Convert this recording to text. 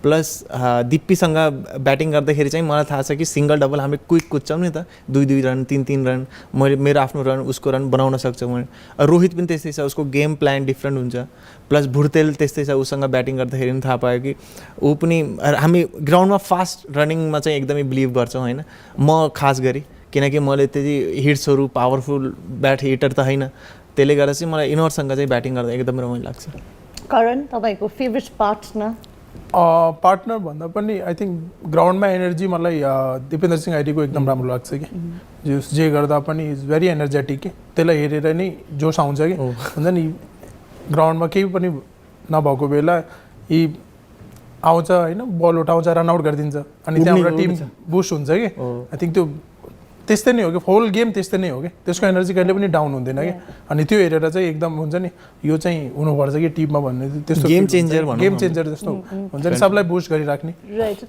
Plus दिप्पीसँग batting गर्दाखेरि चाहिँ मलाई थाहा छ कि सिङ्गल डबल हामी क्विक कुद्छौँ नि त 2-2 रन 3-3 रन मेरो आफ्नो रन उसको रन बनाउन सक्छ मैले। रोहित पनि त्यस्तै छ, उसको गेम प्लान डिफ्रेन्ट हुन्छ। प्लस भुर्तेल त्यस्तै छ, उसँग ब्याटिङ गर्दाखेरि पनि थाहा पायो कि ऊ पनि हामी ग्राउन्डमा फास्ट रनिङमा चाहिँ एकदमै बिलिभ गर्छौँ होइन, म खास गरी, किनकि मैले त्यति हिट्सहरू पावरफुल ब्याट हिटर त होइन, त्यसले गर्दा चाहिँ मलाई यिनीहरूसँग चाहिँ ब्याटिङ गर्दा एकदम रमाइलो लाग्छ। करण तपाईँको फेभरेट पार्टनर? पार्टनर भन्दा पनि आई थिङ्क ग्राउन्डमा एनर्जी मलाई दिपेन्द्र सिंह आइडीको एकदम राम्रो लाग्छ कि जे गर्दा पनि इज भेरी एनर्जेटिक कि त्यसलाई हेरेर नै जोस आउँछ कि हुन्छ नि। ग्राउन्डमा केही पनि नभएको बेला यी आउँछ होइन, बल उठाउँछ, रनआउट गरिदिन्छ अनि त्यहाँबाट टिम बुस्ट हुन्छ कि। आई थिङ्क त्यो त्यस्तै नै हो कि होल गेम त्यस्तै नै हो कि, त्यसको एनर्जी कहिले पनि डाउन हुँदैन कि। अनि त्यो हेरेर चाहिँ एकदम हुन्छ नि यो चाहिँ हुनुपर्छ कि टिममा भन्ने त्यस्तो गेम चेन्जर जस्तो हुन्छ नि, सबलाई बुस्ट गरिराख्ने। राइट।